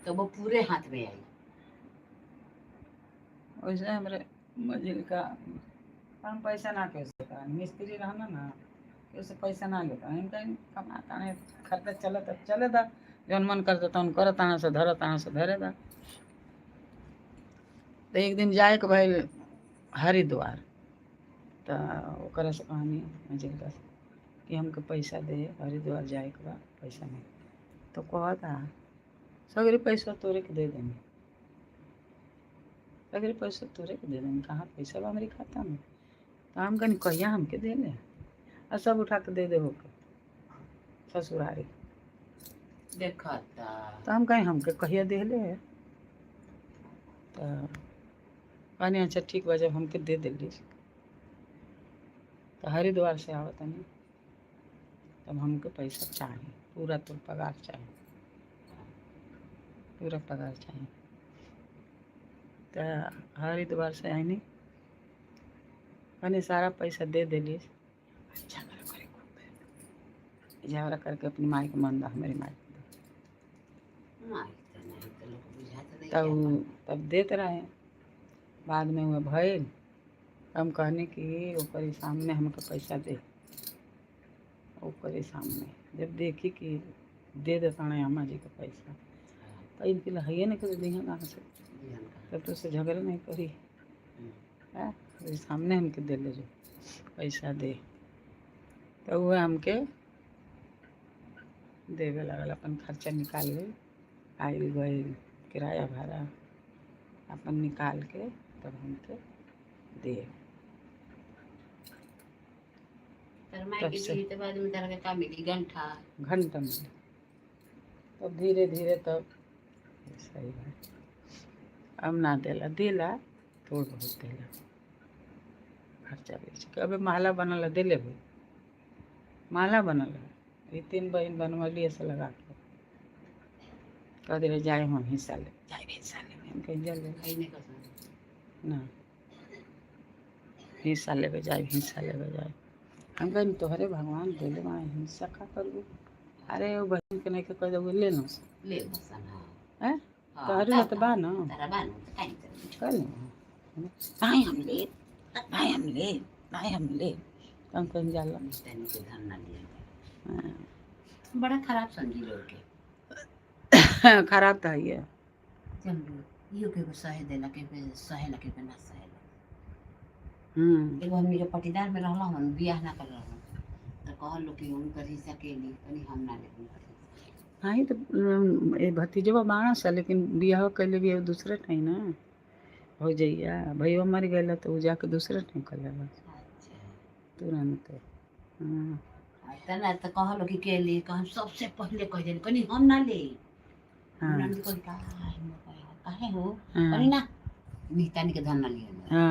तो वो पूरे हाथ में आई। वैसे हमरे मझिल का हम पैसा ना कह सकता, मिस्त्री रहना ना, उसे पैसा ना लेता। हम कहीं कमाता नहीं, खर्चा चलत चले दा, जौन मन करता तौन करत, से धरत से धरे दा। तो एक दिन जाए के भइल हरिद्वार, तो ओकरा से कहनी मझिल का कि हमके पैसा दे, हरिद्वार जाए के बा, पैसा नहीं। तो कहता सगरे पैसा तोरे के दे देनी, सगरे पैसा तोरे के दे देनी, कहाँ पैसा बा मेरे खाता में। तो हम कहनी कहिया हमके दे ले, आ सब उठा के दे दे होके ससुरारी। देखता। तो हम कहीं हमके कहिया दे ले। तो कहनी अच्छा ठीक बा, जब हमके दे दिली तो हरिद्वार से आवत नहीं तब हमके पैसा चाही, पूरा तोर पगार चाही, पूरा पगार चाही। तो हरिद्वार से आईनी, कहनी सारा पैसा दे दिली। झगड़ा करे खूब, झगड़ा करके अपनी माई के मन दा, हमारी माई के दो। माई तो नहीं तो लोग बुझात नहीं। तब तब देत रहे। बाद में वह भइल, हम कहने कि ओकरे सामने हमके पैसा दे, ओकरे सामने जब देखी कि दे देता है अम्मा जी के पैसा, तो इनके लिए है नहीं कर दिहे कहाँ से, तब तो उससे झगड़ा नहीं करी है। ओकरे सामने हमके दे ले जो पैसा दे, तो वह हमके देवे लगल, अपन खर्चा निकाल ले, आइल गइल किराया भाड़ा अपन निकाल के तब हमके दे। तर माई तब के से। दी तो बाद में तारा के का मिली गंठा? घंटा मिले तब धीरे धीरे तब सही है। अब ना देला, देला थोड़ बहुत देला खर्चा बेच के। अबे महला बनल है, देले भी माला बनल है, ये तीन बहन बनवली ऐसे लगा के कह दे जाए हम हिस्सा ले जाए, हिस्सा ले हम कहीं जल ले खैने कसम। ना हिस्सा लेवे जाए, हिस्सा लेवे जाए। हम कहीं तोहरे भगवान देले वहाँ हिस्सा का करबू? अरे वो बहन के नहीं के कह देबू ले लो। ले बसन हाँ। हैं? हाँ, तोहरे तब तो बा ना। तारा बा ना, तो काहे करबू? कर ले, नहीं हम ले, नहीं हम ले, नहीं हम ले, तो हम कहीं जाला। तनी के धन ना लिया। हाँ। बड़ा खराब समझी लोग के। खराब तो है। चल इहो के एगो सहे देला के पे सहेला के पे ना सहेला। एगो हमनी के पटीदार में रहला हन, बियाह ना कर रहल, तो कहल लोग कि उनकर हिस्सा के ली, कनी हम ना लेब उनकर हिस्सा। नहीं तो ये भतीजवा बाड़ा सा, लेकिन बियाह कैले भी दूसरे ठाई ना हो जइया, भैया मर गए तो उ जाके दूसरे ठाई कर लेला। अच्छा। तुरंत हाँ। आ त ना तो कहल कि के ली, कह हम सबसे पहले कह देनी, कनी हम ना ले। हाँ। ननद कही काहे, काहे हो? हाँ। कनी ना, नितानी के धन ना लिया। हाँ।